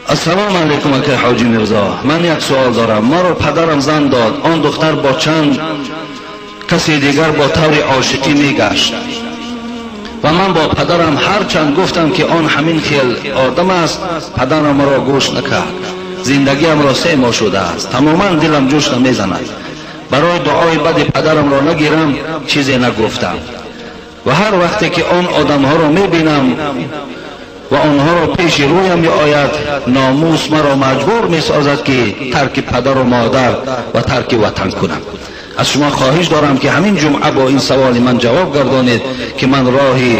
Ассалому алайкум, акай Ҳоҷи Мирзо. Ман як суол дорам. Маро падарам зан дод. Он духтар бо чанд каси дигар бо таври ошиқӣ мегашт. Ва ман бо падарам ҳарчанд гуфтам, ки он ҳамин хел одам аст, падарам маро гӯш накард. Зиндагиамро 3 моҳ шудааст. Тамоман дилам ҷӯш намезанад. Барои дуои бади падарамро нагирам, чизе нагуфтам. Ва ҳар вақте ки он одамҳоро мебинам ва онҳоро пеши рӯям меояд, номус маро маҷбур месозад, ки тарки падару модар ва тарки ватан кунам. Аз шумо хоҳиш дорам, ки ҳамин ҷумъа бо ин саволи ман ҷавоб гардонед, ки ман роҳи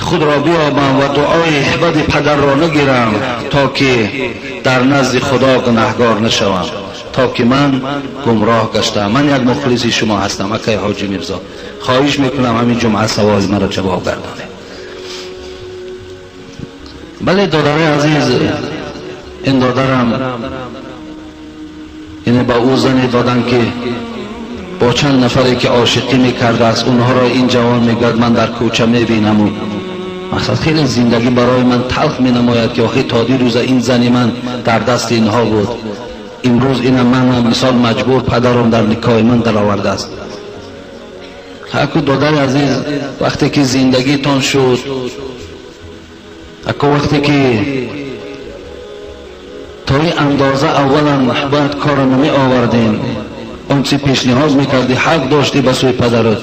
худро биёбам ва дуои бади падарро нагирам, то ки дар назди Худо гунаҳгор нашавам, то ки ман гумроҳ гаштам. Ман як мухлиси шумо ҳастам, акай Ҳоҷи Мирзо. Хоҳиш мекунам, ҳамин ҷумъа саволи маро ҷавоб гардонед. Бале, додари азиз, ин додарам, яъне ба ӯ зане доданд, ки бо чанд нафаре ки ошиқӣ мекардааст, онҳоро ин ҷавон мегӯяд, ман дар кӯча мебинаму мақсад хеле зиндагӣ барои ман талх менамояд, ки охир то дирӯза ин зани ман дар дасти инҳо буд, имрӯз ина манам мисол маҷбур падарам дар никоҳи ман даровардааст. Аку, додари азиз, вақте ки зиндагитон шуд, аку, вақте ки то ин андоза, аввалан бояд корро намеовардем. Он чи пешниҳод мекардӣ, ҳақ доштӣ ба сӯи падарат,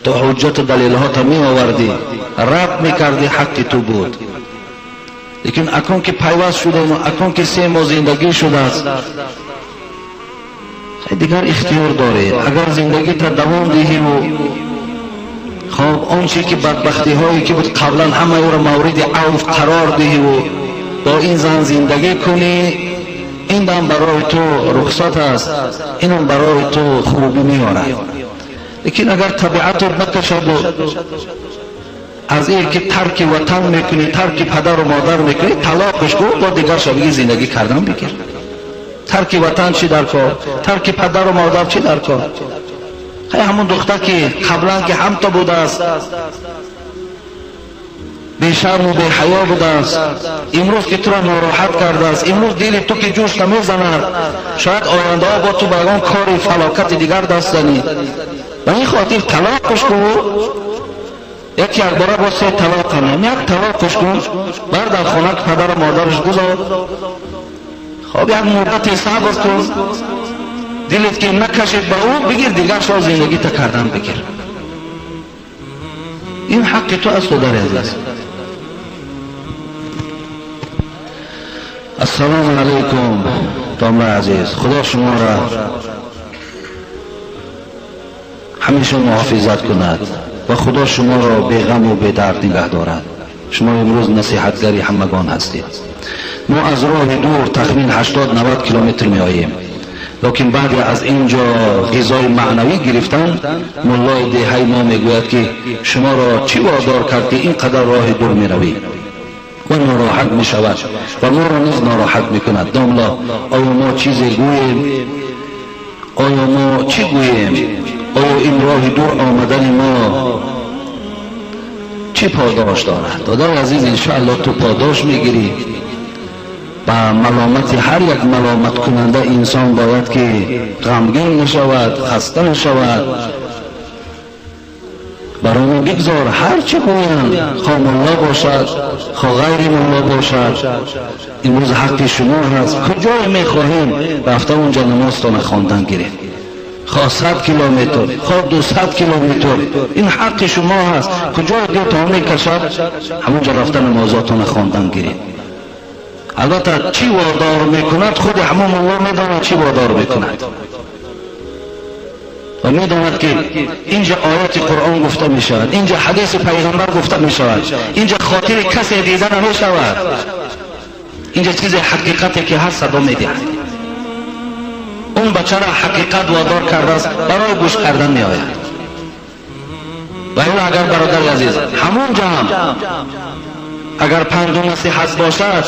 то ҳуҷҷату далелҳота меовардӣ, рабт мекардӣ, ҳаққи ту буд. Лекин акун ки пайваст шудем, акун ки 3 моҳ зиндагӣ шудааст, дигар ихтиёр доред. Агар зиндагита давом диҳиву хоб он чи ки бадбахтиҳое ки буд қаблан, ҳамаи ӯро мавриди авф қарор диҳиву бо ин зан зиндагӣ кунӣ, ин дам барои ту рухсат аст, инам барои ту хубӣ меорад. Лекин агар табиатро накашаду аз ин ки тарки ватан мекунӣ, тарки падару модар мекунӣ, талоқаш кун, бо дигар шабиги зиндагӣ кардан бигир. Тарки ватан чӣ дар кор, тарки падару модар чӣ дар кор? Хай, ҳамон духтар ки қаблан ки ҳамто будааст, бешарму беҳаё будааст, имрӯз ки туро нороҳат кардааст, имрӯз дили ту ки ҷӯш намезанад, шояд ояндаҳо бо ту ба ягон кори фалокати дигар даст занӣ. Ба ин хотир талоқаш кун. Яки якбора бо се талоқ кунам, як талоқаш кун, бар дар хона падару модараш гузор. Хоб, як муддате сабр кун, дилет ки накашид ба ӯ, бигир, дигар шо зиндагита кардан бигир. Ин ҳаққи ту аст, додари азиз. Ассалому алайкум, домлаи азиз. Худо шуморо ҳамеша муҳофизат кунад ва Худо шуморо беғаму бедард нигаҳ дорад. Шумо имрӯз насиҳатгари ҳамагон ҳастед. Мо аз роҳи дур, тахмин 80-90 километр меоем, лекин баъде аз ин ҷо ғизои маънавӣ гирифтан, муллои деҳаи мо мегӯяд, ки шуморо чӣ водор кард, ки ин қадар роҳи дур меравӣ, ва нороҳат мешавад ва моро низ нороҳат мекунад. Домло, оё мо чизе гӯем? Оё мо чӣ гӯем? Оё ин роҳи дур омадани мо чӣ подош дорад? Додари азиз, иншоалло ту подош мегирӣ. Ба маломати ҳар як маломаткунанда инсон бояд ки ғамгин нашавад, хаста нашавад. Барои мо бигзор ҳар чӣ гӯянд, хо мулло бошад, хо ғайри мулло бошад. Имрӯз ҳаққи шумо ҳаст, куҷое мехоҳем рафта унҷа намозтона хондан гиред, хо 100 километр, хо 200 километр, ин ҳаққи шумо ҳаст. Куҷое дилтон мекашад, ҳамонҷо рафта намозотона хондан гиред. Албатта, чӣ водор мекунад, худи ҳамон мулло медонад, чӣ водор мекунад, ва медонад, ки инҷа ояти Қуръон гуфта мешавад, инҷа ҳадиси пайғамбар гуфта мешавад, инҷа хотири касе дида намешавад, инҷа чизе ҳақиқате ки ҳар садо медиҳад. Он бачаро ҳақиқат водор кардааст, барои гӯш кардан меояд. Ва ин агар, бародари азиз, ҳамон ҷо ҳам агар панду насиҳат бошад,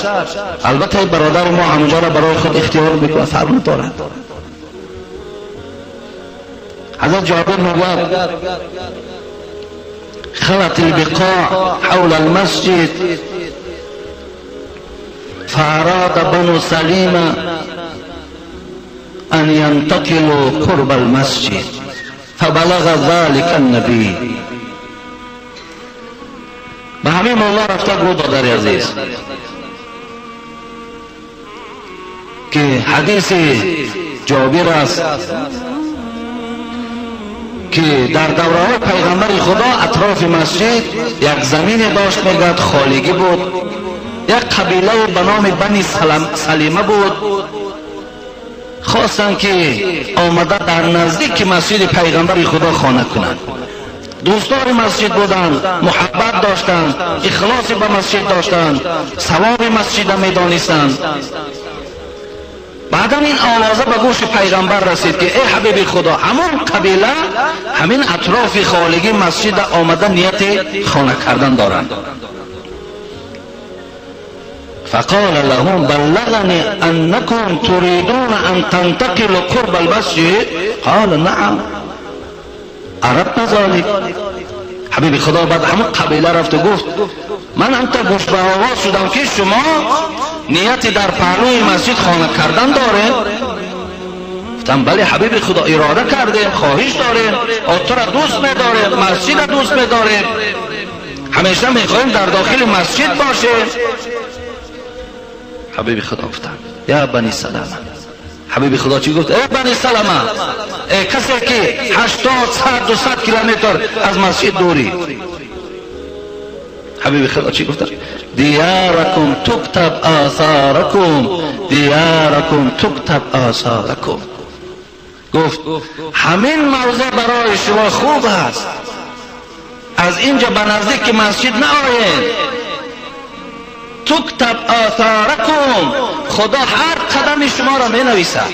албатта бародари мо ҳамонҷоро барои худ ихтиёр мекунад, фарқ надорад. Ҳазрат Ҷобир мегӯяд: خلت البقاع حول المسجد. فأراد بنو سليمة أن ينتقلوا قرب المسجد فبلغ ذلك النبي. به همین مولا رفته گو برادر عزیز که حدیث جابر است که در دوره‌های پیغمبر خدا اطراف مسجد یک زمین داشت، میگوید خالیگی بود، یک قبیله به نام بنی سلیمه بود، خواستند که آمده در نزدیک مسجد پیغمبر خدا خانه کنند. دوستان مسجد بودند، محبت داشتند، اخلاص به مسجد داشتند، ثواب مسجد میدانستند. بعدا این آوازه به گوش پیغمبر رسید که ای حبیب خدا، همون قبیله همین اطراف خالگی مسجد آمده نیت خانه کردن دارند. فقال لهم بلغني انكم تريدون ان تنتقلوا قرب المسجد؟ قال نعم اردنا ذلك. حبیب خدا بعد همون قبیله رفت و گفت من هم تا گوش به آواز شدم که شما نیت در پهلوی مسجد خانه کردن داره. گفتم بله حبیب خدا، اراده کردیم، خواهش داریم، تو را دوست می‌داریم، مسجد را دوست می‌داریم، همیشه می‌خواهیم در داخل مسجد باشیم. حبیب خدا گفتم یا بنی سلمه. حبیب خدا چی گفت؟ ای بنی سلمه، ای کسی که 80 100 200 کیلومتر از مسجد دوری. حبیب خدا چی گفت؟ دیارکم تکتب آثارکم، دیارکم تکتب آثارکم. گفت همین موضع برای شما خوب است، از اینجا به نزدیک مسجد نآیید. تکتب آثارکم، خدا هر قدم شما را می نویسد.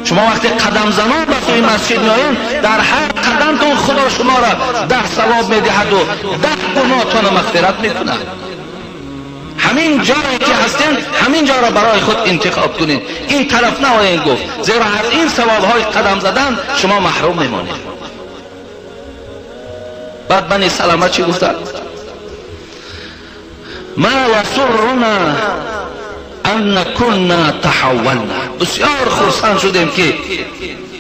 شما وقتی قدم زنان به سوی مسجد میآیید، در هر قدمتون خدا شما را 10 ثواب میدهد و 10 گناهتون را مغفرت میکند. همین جایی که هستین همین جا را برای خود انتخاب کنید، این طرف نآیید. گفت زیرا از این ثوابهای قدم زدن شما محروم میمانید. بعد بنی سلمه چی گفتند؟ ما یسرنا ان كنا تحولنا. بسیار خرسند شدیم که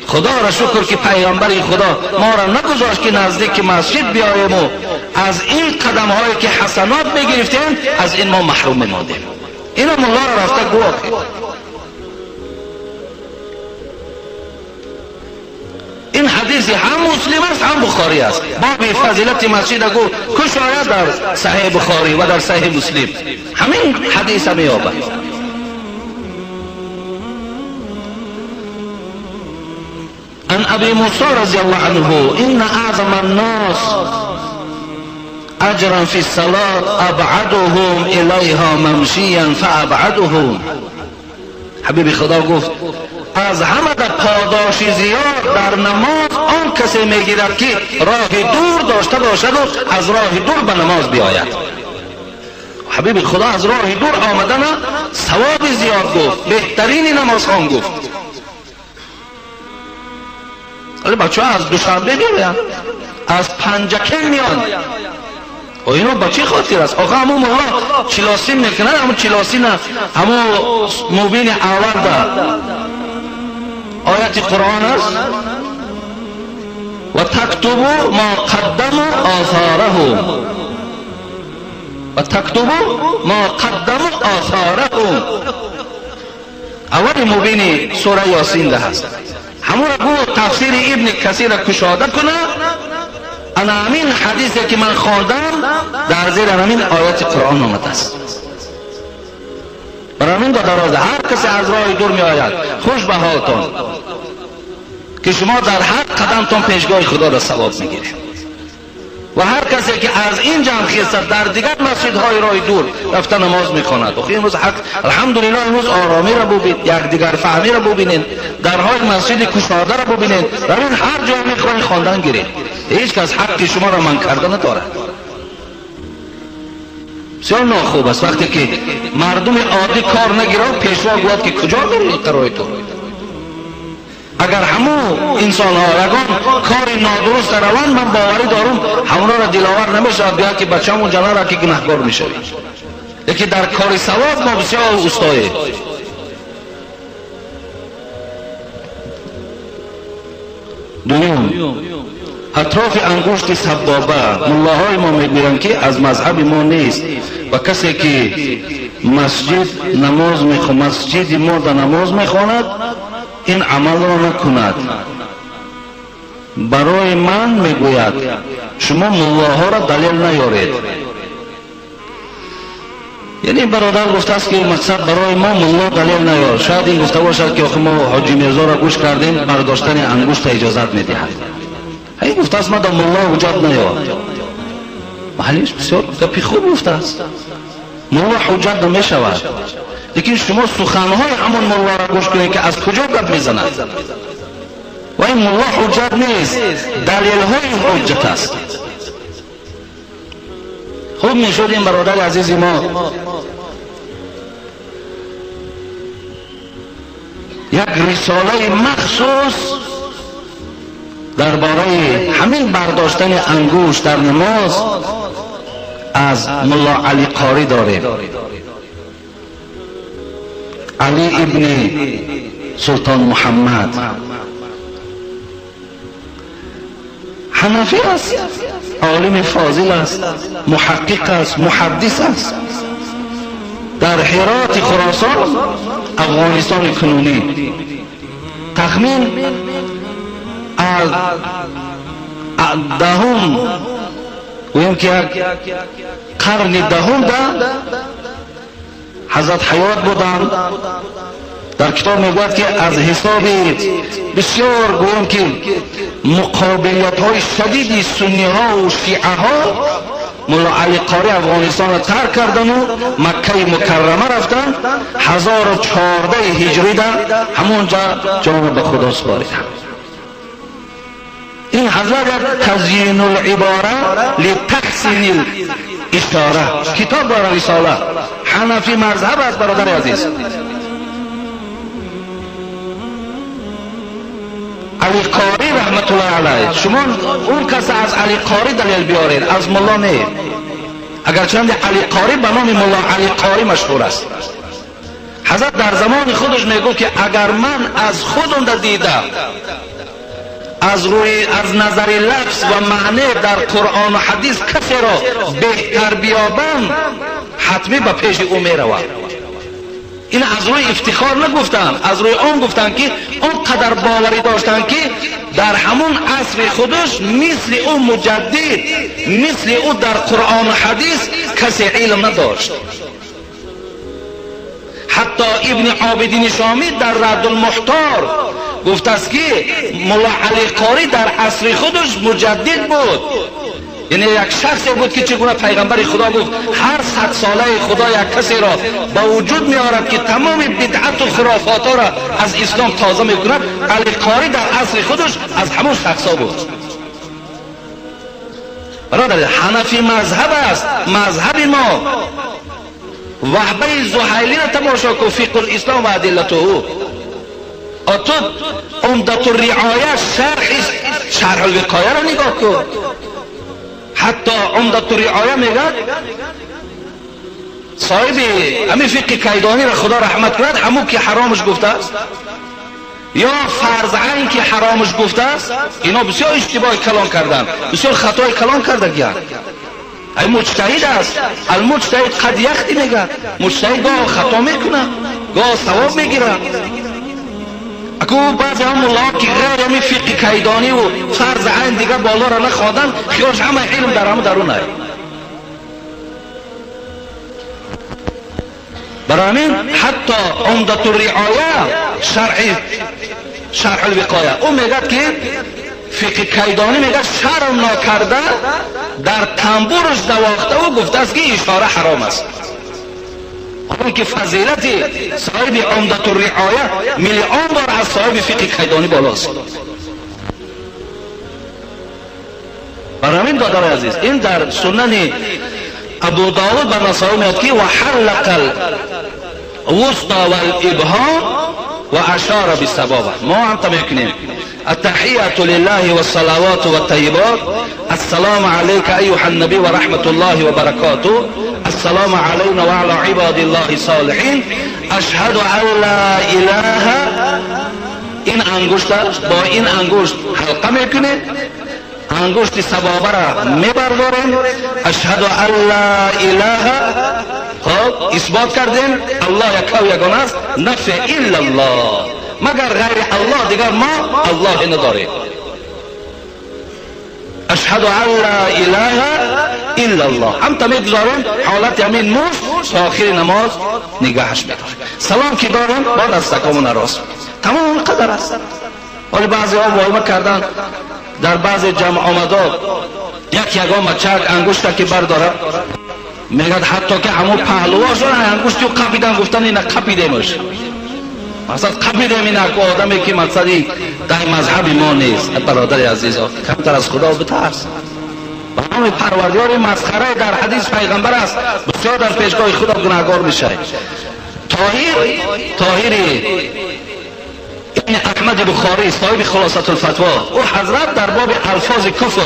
خدا را شکر که پیغمبر خدا ما را نگذاشت که نزدیک مسجد بیاییم و از این قدم هایی که حسنات میگرفتیم از این ما محروم میماندیم. اینو مولا را رفته گواه. این حدیث هم مسلم است هم بخاری است. باب فضیلت مسجد گو کشاید در صحیح بخاری و در صحیح مسلم همین حدیث مییابد. عن ابي موسى رضي الله عنه ان اعظم الناس اجرا في الصلاة ابعدهم اليها ممشيا فابعدهم. حبیب خدا گفت از همه در پاداش زیاد در نماز آن کسی میگیرد که راه دور داشته باشد و از راه دور به نماز بیاید. حبیب خدا از راه دور آمدن ثواب زیاد گفت، بهترین نمازخوان گفت. ولی بچه ها از دوشنبه میآیند، از پنجکن میان. و اینو با چه خاطر است؟ آقا همون مولا چلاسین میکنن، همون چلاسین همون مبین اول ده آیت قرآن است و تکتبو ما قدموا آثارهم و تکتبو ما قدموا آثارهم. اول مبین سوره یاسین ده هست. همون را گو تفسیر ابن کثیر را کشاده کنه. انا همین حدیثی که من خواندم در زیر همین آیت قرآن آمده است. برای همین دراز هر کسی از راه دور می آید خوش به حالتان که شما در هر قدمتان پیشگاه خدا را ثواب میگیرید. و هر کسی که از این جمع خیستد در دیگر مسجدهای راه دور رفته نماز میخواند. خب امروز حق الحمدلله امروز آرامی را ببینید، یک دیگر فهمی را ببینید، درهای مسجد کشاده را ببینید، در این هر جا میخواهید خواندن گیرید. هیچ کس حق شما را من کرده ندارد. بسیار ناخوب است وقتی که مردم عادی کار نگیرند، پیشوا گوید که کجا میری قرار تو. اگر همو انسان ها یگان کار نادرست روند، من باوری دارم همونا را دلاور نمیشه بیا که بچه‌مون جنا را که گناهکار میشوی. Лекин дар кори савоб мо бисёр устоем. Дуюм, атрофи ангушти саббоба муллоҳои мо мегӯянд, ки аз мазҳаби мо нест ва касе ки масҷид намоз масҷиди мо да намоз мехонад, ин амалро накунад. Барои ман мегӯяд, шумо муллоҳоро далел наёред. Яъне бародар гуфтааст, ки мақсад барои мо мулло далел наёр. Шояд ин гуфта бошад, ки охи мо ҳоҷи Мирзоро гӯш кардем, бардоштани ангушта иҷозат медиҳад. Ин гуфтааст, ма да мулло ҳуҷҷат наёр. Маҳаллиш бисёр гапи хуб гуфтааст. Мулло ҳуҷҷат намешавад, лекин шумо суханҳои ҳамон муллоро гӯш кунед, ки аз куҷо гап мезанад. Ва ин мулло ҳуҷҷат нест, далелҳои ҳуҷҷат аст. Хуб мешуд ин бародари азизи мо як рисолаи махсус дар бораи ҳамин бардоштани ангушт дар намоз аз мулло Али Қорӣ дорем. Али ибни Султон Муҳаммад ҳанафӣ аст, олими фозил аст, муҳаққиқ аст, муҳаддис аст. Дар Ҳироти Хуросон, Афғонистони кунунӣ, тахмин аз даҳум, гӯем ки як қарни даҳум да ҳазрат ҳаёт буданд. Дар китоб мегӯяд, ки аз ҳисоби бисёр, гӯем ки муқобилиятҳои шадиди сунниҳо шиаҳо, мулло Али Қорӣ Афғонистонро тарк кардану Маккаи Мукаррама рафтанд. 1014 ҳиҷрида ҳамонҷа ҷонро ба Худо супориданд. Ин ҳазрат як Тазйину либора литахсини ишора китоб дора, рисола, ҳанафи мазҳаб аст, бародари азиз. Али Қорӣ раҳматуллоҳи алайҳ, шумо он кас аз Али Қорӣ далел биёред, аз мулло не. Агарчанде Али Қорӣ ба номи мулло Али Қорӣ машҳур аст. Ҳазрат дар замони худаш мегӯфт, ки агар ман аз худам дида, аз рӯи аз назари лафз ва маъне дар Қуръону ҳадис касеро беҳтар биёбам, ҳатмӣ ба пеши ӯ меравам. Ин аз рӯи ифтихор нагуфтанд, аз рӯи он гуфтанд, ки он қадар боварӣ доштанд, ки дар ҳамон асри худаш мисли ӯ муҷаддид, мисли ӯ дар Қуръону ҳадис касе илм надошт. Ҳатто Ибни Обидини Шомӣ дар Раддулмухтор гуфтааст, ки мулло Али Қорӣ дар асри худаш муҷаддид буд. Яъне як шахсе буд, ки чӣ гуна пайғамбари Худо гуфт, ҳар садсолаи Худо як касеро ба вуҷуд меорад, ки тамоми бидъату хурофотҳоро аз ислом тоза мекунад. Али Қорӣ дар асри худаш аз ҳамон шахсҳо буд. Бародар, ҳанафи мазҳаб аст, мазҳаби мо. Ваҳбаи Зуҳайлиро тамошо кун, фиқҳ лислом ва адиллатуҳу. Ту Умдату риоя шарҳи Шарҳ лвиқояро нигоҳ кун. Ҳатто Умдату риоя мегӯяд, соҳиби ҳамин фиқҳи кайдониро Худо раҳмат кунад, ҳамун ки ҳаромаш гуфтааст ё фарз айн ки ҳаромаш гуфтааст, ино бисёр иштибоҳи калон карданд, бисёр хатои калон кардагиянд. Ай муҷтаҳид аст, алмуҷтаҳид қад яхти мегӯяд, муҷтаҳид гоҳ хато мекунад, гоҳ савоб мегирад. Аку баъзе ҳам муллоҳо, ки ғайр ҳамин фиқҳи кайдониву фарз айн дига болоро нахонданд, хиёлш ҳама илм дар ҳамун дарун ай. Барои ҳамин ҳатто Умдату риоя шарҳи Шарҳ лвиқоя ӯ мегӯяд, ки фиқҳи кайдонӣ мегӯяд, шарм нокарда дар тамбураш навохтаву гуфтааст, ки ишора ҳаром аст. Он ки фазилати соҳиби Умдату риоя миллион бор аз соҳиби фиқҳи кайдонӣ болост. Барои ҳамин, додари азиз, ин дар Сунани Абу Довуд ба Насоӣ меояд, ки ва ҳаллақа лвусто валибҳом. و اشار بالسبابه. ما هم میکنیم التحیة لله والصلوات والطیبات، السلام علیک ایها النبی و رحمت الله و برکاته، السلام علینا و علی عباد الله الصالحین، اشهد ان لا اله. این انگشت با این انگشت حلقه میکنه، انگشت سبابه را میبرداریم، اشهد ان لا اله، خب اثبات کردیم الله یک و یگانه است، نفی الا الله، مگر غیر الله دیگر ما الله نداریم. اشهد ان لا اله الا الله هم تا میگذاریم حالت همین مشت تا آخر نماز نگاهش میداریم. سلام که داریم بعد از تکامون راست تمام قدر است. ولی بعضی ها واهمه کردن در بعض جمع آمدات یک یگان بچک انگشت که برداره میگد حتی که همون پهلواشون انگشتی قپیدن، گفتن اینا قپیدیمش، مقصد قپیدیم اینا که آدمی که مقصدی در مذهب ما نیست. برادر عزیز کمتر از خدا بترس. به نام پروردگار مسخره در حدیث پیغمبر است، بسیار در پیشگاه خدا گناهگار میشه. طاهر ابن احمد بخاری صاحب خلاصة الفتوا، او حضرت در باب الفاظ کفر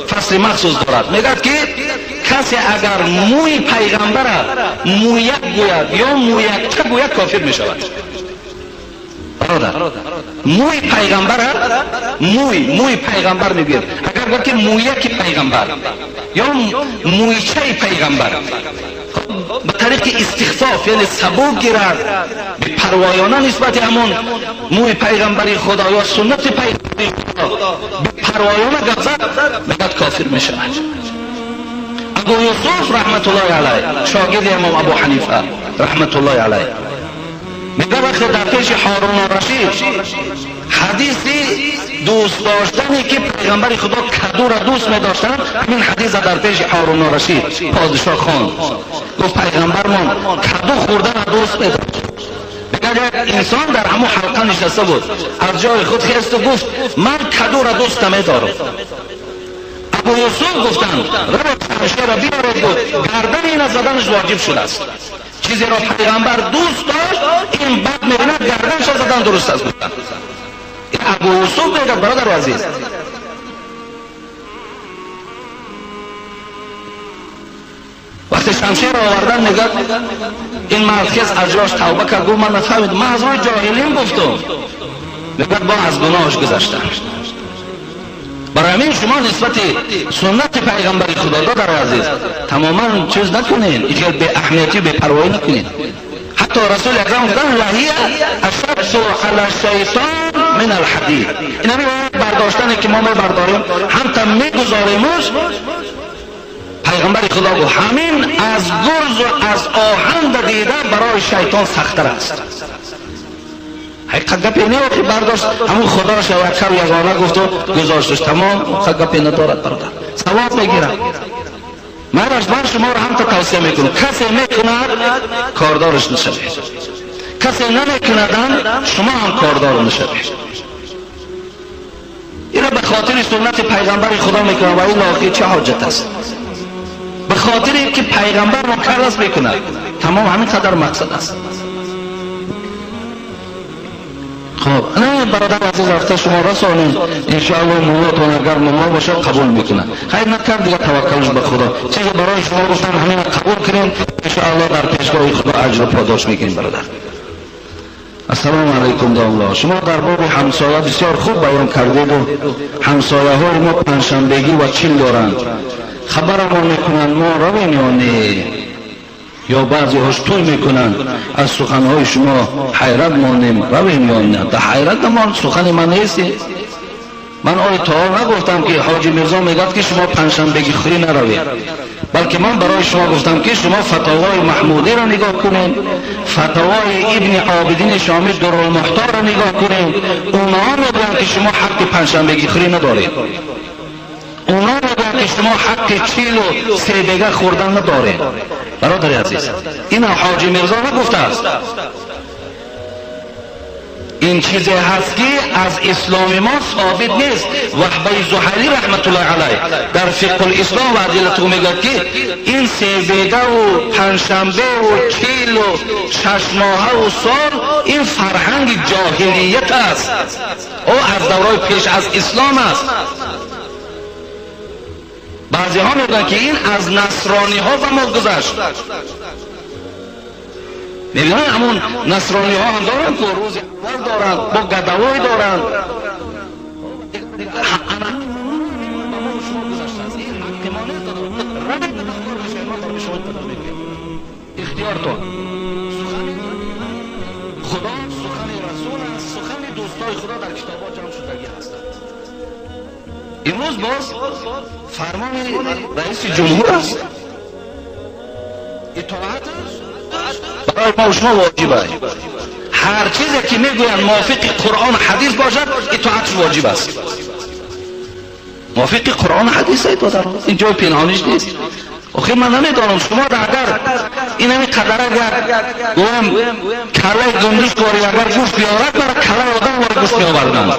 فصل مخصوص دارد، میگد که کسی اگر موی پیغمبر مویک گوید یا مویکچه گوید کافر میشود. برادر موی پیغمبر موی پیغمبر میگوید، اگر گوید که مویک پیغمبر یا مویچه پیغمبر به طریق استخفاف، یعنی سبک گیرد به پروایانه نسبت همون موی پیغمبری خدا یا سنت پیغمبری خدا به پروایانه گپ زد، میگد کافر میشود. ابو یوسف رحمت الله علیه شاگرد امام ابو حنیفه رحمت الله علیه میگه وقتی در پیش هارون الرشید حدیثی دوست داشتنی که پیغمبر خدا کدو را دوست می داشتن، همین حدیث در پیش هارون الرشید پادشاه خواند، گفت پیغمبرمان کدو خوردن را دوست می داشت. میگه یک انسان در همون حلقه نشسته بود، از جای خود خیست و گفت من کدو را دوست نمی دارم. ابو یوسف گفتند رو شمشیر را بیارید، گفت گردن این از زدنش واجب شده است. چیزی را پیغمبر دوست داشت این بد میبیند گردنش زدن درست است. گفتند ابو یوسف میگه برادر عزیز وقتی شمشیر را آوردن میگه این مرد خیز از جاش توبه کرد، گفت من نفهمیدم، من از روی جاهلیم گفتم. میگه با از گناهش گذشتم. برای همین شما نسبت سنت پیغمبر خدا دادر عزیز تماما چیز نکنین، ایجاد به اهمیتی به پروایی نکنین. حتی رسول اکرم گفتن لهیه اشد علی الشیطان من الحدید. این همین برداشتنی که ما برداریم هم تا میگذاریمش، پیغمبر خدا گفت همین از گرز و از آهن دیده برای شیطان سخت‌تر است. حقیقت گپی نه که برداشت همون خداش و یگانه گفت و گذاشتش تمام، گپی ندارد برادر، ثواب میگیرم. من شما رو هم تا توصیه میکنم کسی میکند کاردارش نشوید، کسی نمیکندن شما هم کاردار نشوید. این را به خاطر سنت پیغمبر خدا میکنم و این لاقی چه حاجت است؟ به خاطر اینکه پیغمبر ما کرد است میکند، تمام همین قدر مقصد است. خب نه برادر عزیز رفته شما رسانید انشاءالله موهاتون اگر مما باشه قبول میکنه، خیر نکرد دیگه توکلش به خدا. چیزی برای شما گفتم همین قبول کنین انشاءالله در پیشگاه خدا اجر و پاداش میگیریم برادر. السلام علیکم داملا، شما در باب همسایه بسیار خوب بیان کردید و همسایه های ما پنجشنبگی و چیل دارند، خبرمان میکنند ما رویم یا نه، یا بعضی هاش توی میکنند از سخنهای شما حیرت مانیم رویم یا نه. در حیرت نمان، سخن من نیستی. من آی تا نگفتم که حاجی میرزا میگفت که شما پنجشنبگی خوری نروید، بلکه من برای شما گفتم که شما فتاوای محمودی را نگاه کنین، فتاوای ابن عابدین شامی درالمختار را نگاه کنین، اونها میگن که شما حق پنجشنبگی خوری ندارید، اونا میگن که شما حق 43 بگه خوردن ندارید. برادر عزیز این حاجی میرزا نگفته است. ин чизе ҳаст ки аз исломи мо собит нест. Ваҳбаи Зуҳайли раҳматуллоҳи алайҳ дар фиқҳ ислом ва адиллату мегӯяд ки ин себегаву панҷшанбеву чилу шашмоҳаву сол ин фарҳанги ҷоҳилият аст, ӯ аз давраи пеш аз ислом аст. Баъзеҳо мегӯянд ки ин аз насрониҳо ба мо гузашт. Мебинанд ҳамон насрониҳо ҳам доранд ки рӯзи аввал доранд, бо гадавой доранд. Ихтиёртон Худо, сухани Расул аст, сухани дӯстои Худо дар китобҳо ҷамъ шудагӣ ҳастанд. Имрӯз боз фармони раиси ҷумҳур аст, итоат барои мо шумо воҷиб аст. Ҳар чизе ки мегӯянд мувофиқи Қуръон ҳадис бошад, итоатш воҷиб аст. Мувофиқи Қуръон ҳадис аст, додарон, ин ҷои пинҳониш нест. Охир ман намедонам шумо агар ин ҳамин қадар агар гӯям калаи гундуз кори агар гӯшт биёрад, бара калаи одам вора гӯшт меоварданд.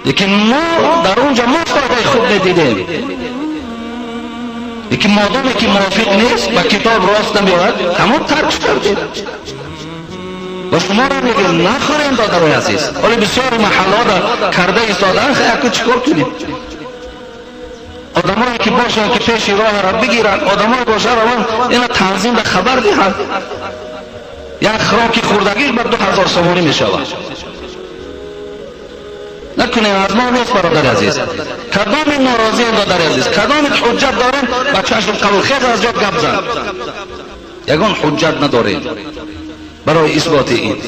Лекин мо дар онҷа мо фоидаи худ медидем. Лекин модоме ки мувофиқ нест, ба китоб рост намеояд, ҳамон тарк кардем. Ва шуморо мегӯем нахӯрем, додарои азиз. Ҳоло бисёри маҳаллаҳо карда истодаанд, яку чӣ кор кунем? Одамое ки бошанд ки пеши роҳро бигиранд, одамое бошанд равон ина танзим ба хабар диҳанд. Як хӯроки хӯрдагӣ ба 2000 сомонӣ мешавад. Накунем, аз мо нест, бародари азиз. Кадоми норозием, додари азиз, кадоми ҳуҷҷат дорем, ба чашм қабул хез аз ҷо гап зан. Ягон ҳуҷҷат надорем барои исботи ин.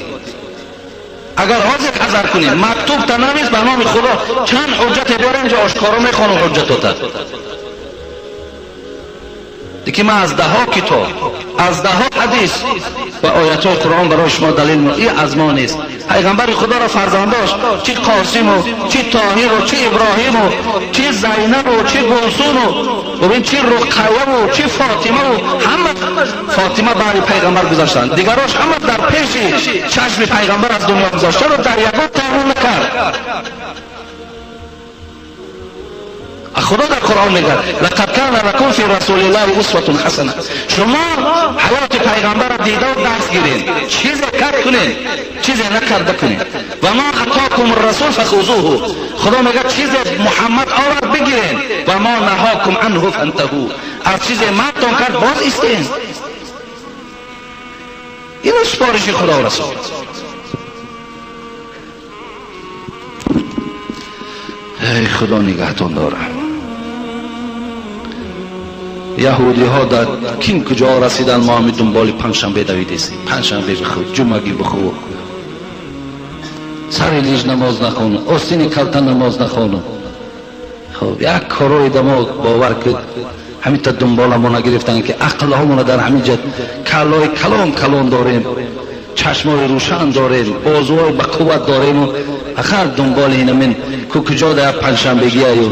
Агар ҳозир ҳазар кунем, мактуб та навис ба номи Худо чанд ҳуҷҷате биёрем, инҷо ошкоро мехонам ҳуҷҷатота. Лекин ман аз даҳо китоб, аз даҳо ҳадис ва оятҳои Қуръон барои шумо далел ин аз мо нест. Пайғамбари Худоро фарзандош чӣ Қосиму, чӣ Тоҳиру, чӣ Иброҳиму, чӣ Зайнабу, чӣ Гулсуну, бибин чӣ Руқайяву, чӣ Фотимаву, ҳама Фотима баъди пайғамбар гузаштанд. Дигарош ҳама дар пеши чашми пайғамбар аз дунё гузашт. Чаро дар ягон таъмин накард? Худо дар Қуръон мегӯяд: лақад кана лакум фи расулиллаҳи усватун ҳасана. Шумо ҳаёти пайғамбарро дида дарс гиред, чизе кард кунед, чизе накарда кунед. Ва ма атокум расул фахузуҳу. Худо мегӯяд чизе Муҳаммад овард бигиред, ва ма наҳокум анҳу фантаҳу. Аз чизе мардтон кард боз истед. Ин супориши Худо Расул. Эй Худо нигаҳтон дорад. Яҳудиҳо дар кин куҷо расиданд, мо ҳами дунболи панҷшанбе давидестем. Панҷшанбе бихӯр, ҷумъагӣ бихӯр, сари лиж намоз нахону, остини калта намоз нахону. Хоб як корои дамо бовар куд, ҳамин та дунболамо нагирифтанд ки ақлҳомона дар ҳамин ҷа каллои калон калон дорем, чашмои рӯшан дорем, бозуҳои ба қувват дорему ахар дунболи инамин ку куҷо да як панҷшанбегиаю,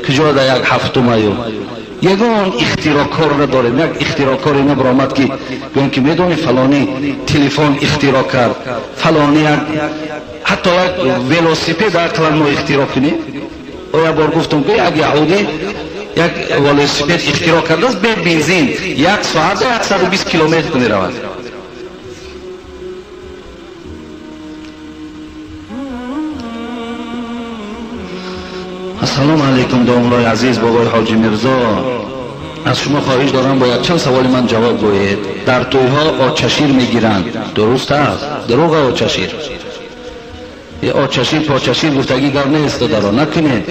куҷо да як ҳафтумаю. Ягон ихтироъкор надорем. Як ихтироъкоре набаромад ки гӯем ки медонӣ фалонӣ телефон ихтироъ кард, фалонӣ як ҳатто як велосипед ақлан мо ихтироъ кунем. О як бор гуфтам ки як яҳудӣ як велосипед ихтироъ кардааст бе бензин, як соат 120 километр меравад. Ассалому алайкум домлои азиз, бобои Ҳоҷи Мирзо. Аз шумо хоҳиш дорам бояд чанд саволи ман ҷавоб гӯед. Дар тӯйҳо отчашир мегиранд, дуруст аст? Дурӯғ отчашир. Отчашир почашир гуфтагӣ гап нест, додаро, накунед.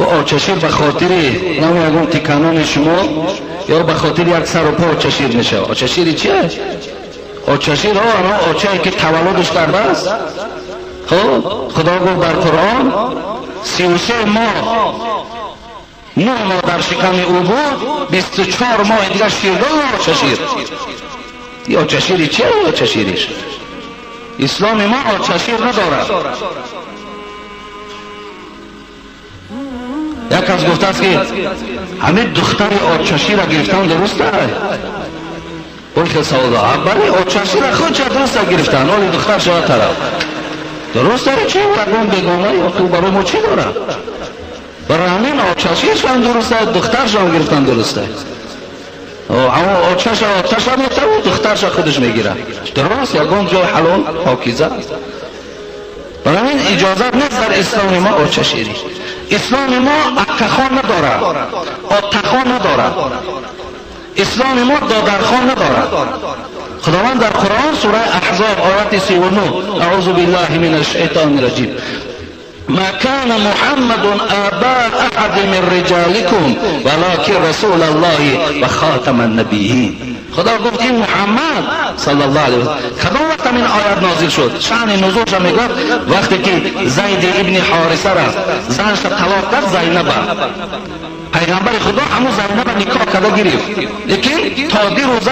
Ӯ отчашир ба хотири нами ягон тиканони шумо ё ба хотири як сару по отчашир мешавад. Отчашири чи аст? Отчашир ҳо очае ки таваллудаш кардааст. Хуб, Худо гуфт дар Қуръон 33 моҳ 9 моҳ дар шиками ӯ буд, 24 моҳи дигар ширдод отчашир. Ин отчашири чи отчашириш? Исломи мо отчашир надорад. Як кас гуфтааст ки ҳамин духтари отчаширро гирифтан дуруст аст? Бо хел савол дорад. Барои очашира худ ча дуруст гирифтан, оли духтар шава тараф. Дуруст дорад чи? Ягон бегона ё барои мо чӣ дорад? Барои ҳамин очашишам дуруст аст, духтаршам гирифтан дуруст аст. Аммо очаша оташа метавад, духтарша худаш мегирад. Дуруст, ягон ҷой ҳалол покиза аст. Барои ҳамин иҷозат нест дар исломи мо очаширӣ. Исломи мо аккахон надорад, отахон надорад. Исломи мо додархон надорад. Худованд дар Қуръон сураи Аҳзоб ояти 39 аъузу биллаҳи минаш шайтони раҷим ما كان محمد آبا أحد من رجالكم ولكن رسول الله وخاتم النبيين. خدا گفت این محمد صلی الله علیه و سلم کدام وقت این آیت نازل شد؟ شأن نزولش میگفت وقتی که زید ابن حارثه را زنش طلاق داد، زینب، پیغمبر خدا همون زینب نکاح کرده گرفت، لیکن تا دیروزه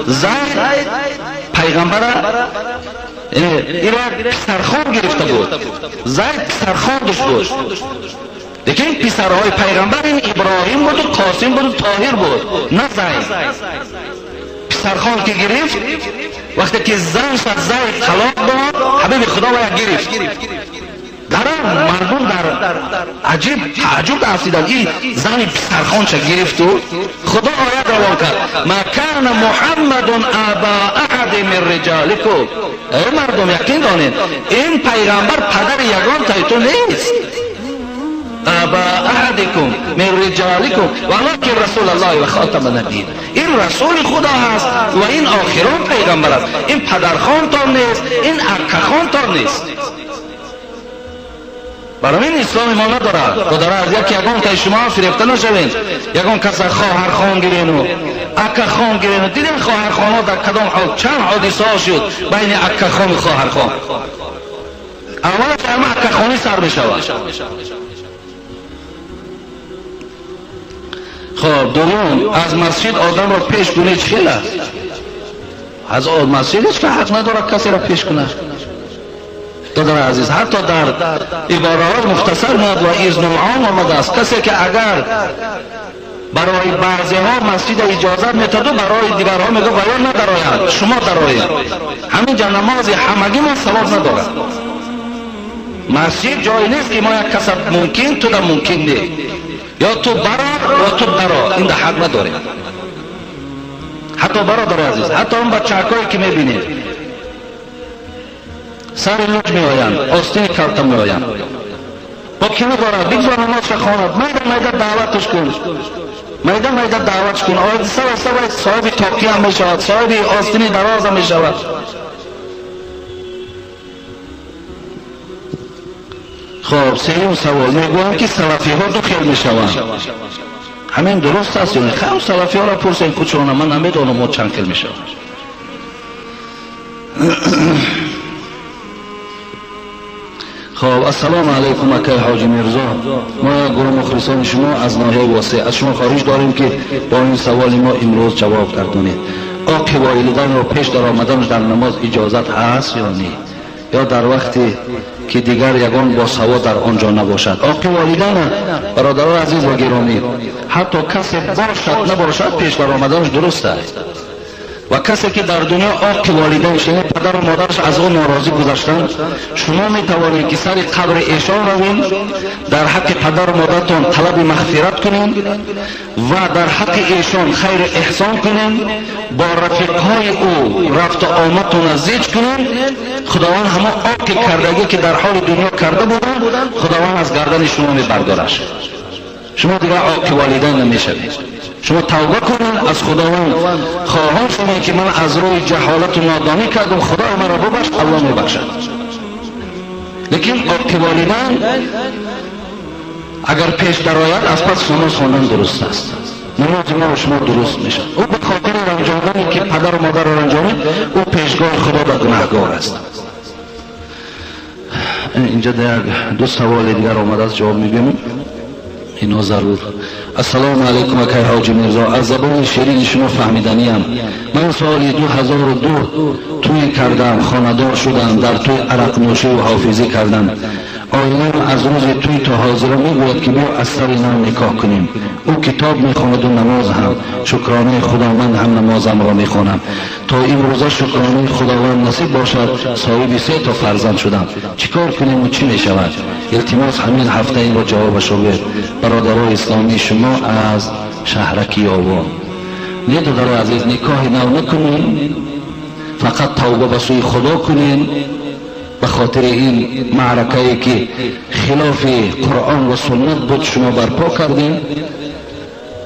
زید پیغمبر ایرا پسرخوان گرفته بود. زید پسرخواندش بود، لیکن پسرهای پیغمبر این ابراهیم بود و قاسم بود و طاهر بود، نه زید. پسرخوان که گرفت، وقتی که زنش از زید طلاق داد، حبیب خدا باید گرفت. در مردم در عجیب تعجب افزیدند، این زن پسرخوانش گرفت و خدا آیت روان کرد ما کان محمد ابا احد من رجالکم. ای مردم یقین دانید این پیغمبر پدر یگان تای تو نیست. ابا احدکم من رجالکم ولکن رسول الله و خاتم النبیین. این رسول خدا هست و این آخران پیغمبر است. این پدرخوانتان نیست، این اکخوانتان نیست. برای این اسلام ما ندارد. خدا از یک یگان که شما فریفته نشوین، یگان کس خواهر خان گیرین و اکا خان گیرین. دیدین خواهر خان ها در کدام حال چند حادثه ها شد بین اکا خان و خواهر خان. اولش همه اکا خانی سر می شود. خب دوم، از مسجد آدم را پیش کنی چه است؟ از مسجد هیچ که حق ندارد کسی را پیش کند. دادر عزیز، حتی در عبارات مختصر میاد و اذن العام آمده است کسی که اگر برای بعضی ها مسجد اجازت میتاد و برای دیگرها میگه ویا ندراید، شما درایید. همینجا نماز همگی ما ثواب ندارد. مسجد جایی نیست که ما یک کس ممکن تو در ممکن نه، یا تو برا یا تو درا، این در حق نداریم. حتی برادر عزیز، حتی اون بچه‌هایی که میبینید سر لوج می آیند، آستین کلته می آیند، با کی ندارد؟ بگذار نمازش خواند، میده میده دعوتش کن، میده میده دعوتش کن. آید سر سر صاحب تاقی هم می شود، صاحب آستین دراز هم می شود. خب سیوم سوال، میگویم که سلفی ها دو خیل می شوند، همین درست است یا نه؟ خب سلفی ها را پرسید خودشون، من نمیدانم ما چند خیل می شوند. خب السلام علیکم اکای حاجی میرزا، ما گروه مخلصان شما از ناحیه واسع از شما خواهش داریم که با این سوال ما امروز جواب گردانید. آقی والدین رو پیش در آمدنش در نماز اجازت هست یا نه؟ یا در وقتی که دیگر یگان با سواد در آنجا نباشد؟ آقی والدین برادران عزیز و گرامی، حتی کسی باشد نباشد پیش در آمدنش درست است. و کسی که در دنیا عاق والدینش، یعنی پدر و مادرش از او ناراضی گذشتند، شما می توانید که سر قبر ایشان روین، در حق پدر و مادرتان طلب مغفرت کنین و در حق ایشان خیر احسان کنین، با رفیقهای او رفت و آمدتان زیج کنین. خداوند همه عاق کردگی که در حال دنیا کرده بودند، خداوند از گردن شما می بردارش. شما دیگر عاق والدین نمیشوید. شما توبه کنید، از خداوند خواهان شما که من از روی جهالت و نادانی کردم، خدا مرا ببخش، الله میبخشد. لیکن عاق والدین اگر پیش درآید از پس نماز خواندن درست است، نماز ما و شما درست میشد. او به خاطر رنجاندنی که پدر و مادر را رنجانید، او پیشگاه خدا به گناهگار است. اینجا دو سوال دیگر آمده است، جواب میگیم اینا ضرور. السلام علیکم اکای حاجی میرزا، از زبان شیرین شما فهمیدنیم. من سال 2002 توی کردم، خانه‌دار شدم، در توی عرق نوشی و حافظی کردم. оилам аз рӯзи тӯй то ҳозира мегӯяд, ки биё аз сари нав никоҳ кунем. Ӯ китоб мехонад ва намоз ҳам. Шукронаи Худованд, ҳам намозамро мехонам. То имрӯза, шукронаи Худованд насиб бошад, соҳиби се то фарзанд шудам. Чӣ кор кунему чӣ мешавад? Илтимос, ҳамин ҳафта инро ҷавобашро гӯед. Бародарои исломии шумо аз шаҳраки Ёвон. Не, додарои азиз, никоҳи нав накунем, фақат тавба ба сӯи Худо кунем ба хотири ин маъракае, ки хилофи Қуръон ва суннат буд, шумо барпо кардем.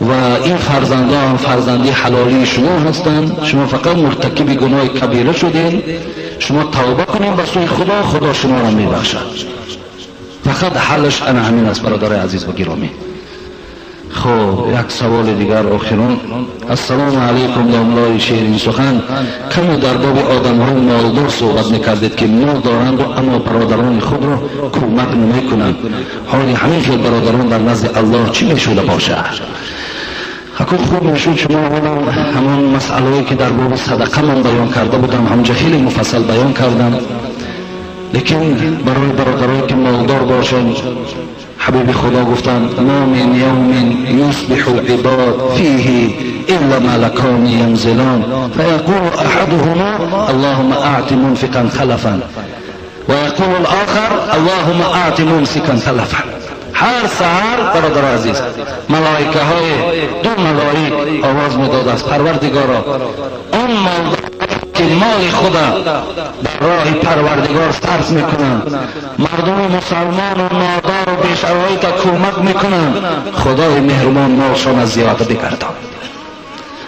Ва ин фарзандон фарзанди ҳалолии шумо ҳастанд. Шумо фақат муртакиби гуноҳи кабира шудем. Шумо тавба кунем ба сӯи Худо, Худо шуморо мебахшад. Фақат ҳаллаш ана ҳамин аст, бародарои азиз ва гиромӣ. Хуб, як саволи дигар, охирон. Ассалому алайкум, домлои ширинсухан, каме дар боби одамҳои молдор суҳбат мекардед, ки мол доранду, аммо бародарони худро кӯмак намекунанд. Ҳоли ҳамин хел бародарон дар назди Аллоҳ чӣ мешуда бошад? Ҳакун хуб мешуд, шумо ҳамон масъалае, ки дар боби садақа ман баён карда будам, ҳамҷа хеле муфассал баён кардам. Лекин барои бародарое, ки молдор бошанд, ҳабиби Худо гуфтанд: ما من يوم يصبح العباد فيه إلا ملكان ينزلان، فيقول أحدهما: اللهم أعط منفقا خلفا، ويقول الآخر: اللهم أعط ممسكا تلفا. ҳар саҳар, бародар азиз, малоикаҳои ду малоик овоз медод аст: Парвардигоро, он молдор, ки моли худа дар роҳи Парвардигор сарф мекунанд, мардуми мусалмону нодору бешароита кӯмак мекунанд, Худои меҳрубон, молшона зиёда бигардон.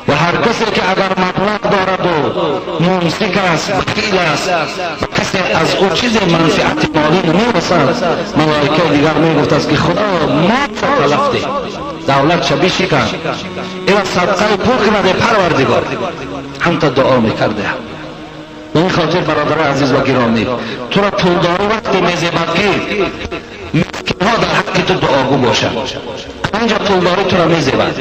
Ва ҳар касе, ки агар маблағ дораду мумсик аст, бахил аст, касе аз ӯ чизе манфиати молӣ намерасад, малоикаи дигар мегуфтааст, ки Худо, мол талаф деҳ, давлатша бишикан, ила садқаи пул кунаде, Парвардигор. Ҳамта дуо мекардаам. Ба ин хотир, бародари азиз ва гиромӣ, туро пулдорӣ вақте мезебад, ки мискинҳо дар ҳаққи ту дуогӯ бошанд. Инҷа пулдорӣ туро мезебад.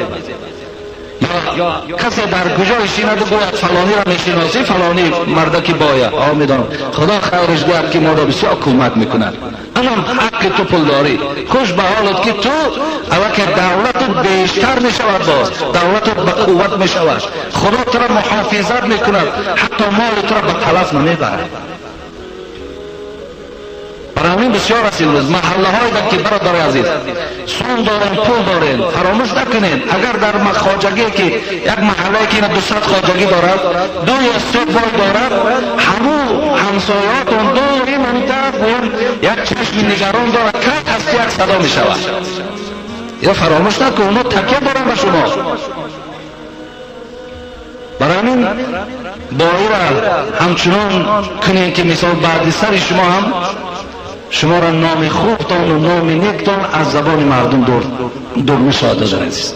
Ё касе дар куҷо шинаду гӯяд: «Фалониро мешиносӣ, фалони мардаки боя?» «О, медонам, Худо хайриш диҳад, ки моро бисёр кӯмак мекунад». Анам ҳаққи ту пулдорӣ. Хуш ба ҳолат, ки ту аллакай давлату бештар мешавад, боз давлату ба қувват мешавад, Худо туро муҳофизат мекунад, ҳатто моли туро ба талаф намебарад. Барои ҳамин бисёр аст имрӯз маҳаллаҳое, ки, бародари азиз, сум дорем, пул дорем. Фаромӯш накунед, агар дар хоҷагие, ки як маҳаллае, ки ина 200 хоҷагӣ дорад, ду ё се бой дорад, ҳамун ҳамсояотон доим ҳамин тараф гӯям як чашми нигарон дорад, кай ҳасти як садо мешавад. Ё фаромӯш накун, онҳо такя доранд ба шумо. Барои ҳамин боира ҳамчунон кунем, ки мисол баъди сари шумо ҳам шуморо номи хубтону номи нектон аз забони мардум дур нашавад. Азиз,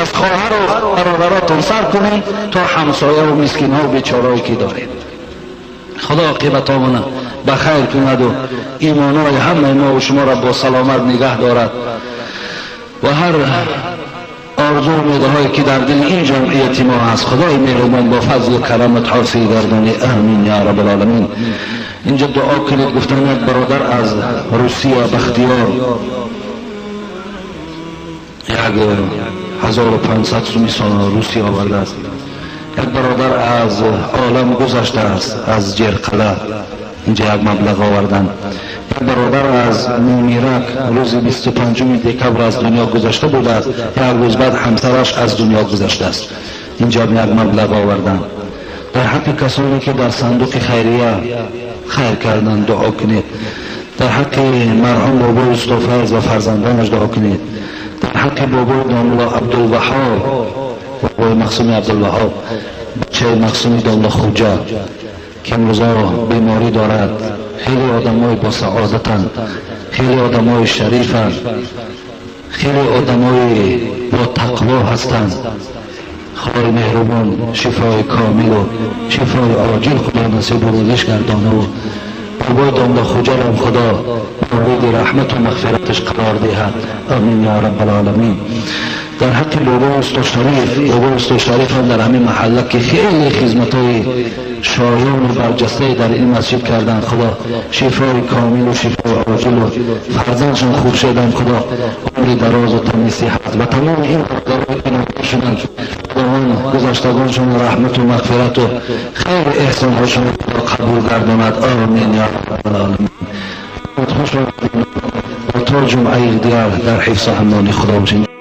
аз хоҳару бародаротон сар кунем то ҳамсояву мискинҳову бечорое, ки доред. Худо оқибатомона ба хайр кунаду имонои ҳамаи мову шуморо бо саломат нигаҳ дорад ва ҳар орзу умедҳое, ки дар дили ин ҷамъияти мо ҳаст, Худои меҳрубон бо фазлу карамат ҳосил гардонӣ. Амин я раббалоламин. Инҷа дуо кунед, гуфтан, як бародар аз Русия, Бахтиёр, 1500 суми Русия овардааст. Як бародар аз олам гузаштааст, аз Ҷерқала, инҷа як маблағ оварданд. Як бародар аз Мумирак рӯзи 25 декабр аз дунё гузашта будааст, як рӯз баъд ҳамсараш аз дунё гузаштааст, инҷа як маблағ оварданд. Дар ҳаққи касоне, ки дар сандуқи хайрия хайр карданд, дуо кунед. Дар ҳаққи марҳум бобои устод Файз ва фарзандонаш дуо кунед. Дар ҳаққи бобои домулло Абдулваҳоб, бобои Мақсуми Абдулваҳоб, бачаи Мақсуми домулло Хуҷа, ки имрӯзо беморӣ дорад. Хеле одамои босаодатанд, хеле одамои шарифанд, хеле одамои ботақво ҳастанд. Худои меҳрубон шифои комилу шифои оҷил Худо насибу рӯзиш гардонаву бобои домла Хуҷарам Худо мавриди раҳмату мағфираташ қарор диҳад. Амин я раббалоламин. Дар ҳаққи бобои устод Шариф, бобои устод Шариф ҳам дар ҳамин маҳалла, ки хеле хизматҳои شایان و برجسته در این مسجد کردن. خدا شفای کامل و شفای عاجل و فرزندشان خوب شدن. خدا عمر دراز و تنی صحت و تمام این برادران که نازل شدن، خداوند گذشتگانشان رحمت و مغفرت و خیر احسانهاشون خدا قبول گرداند. آمین یا رب العالمین. خوش تا جمعه دیگر در حفظ و امان خدا باشین.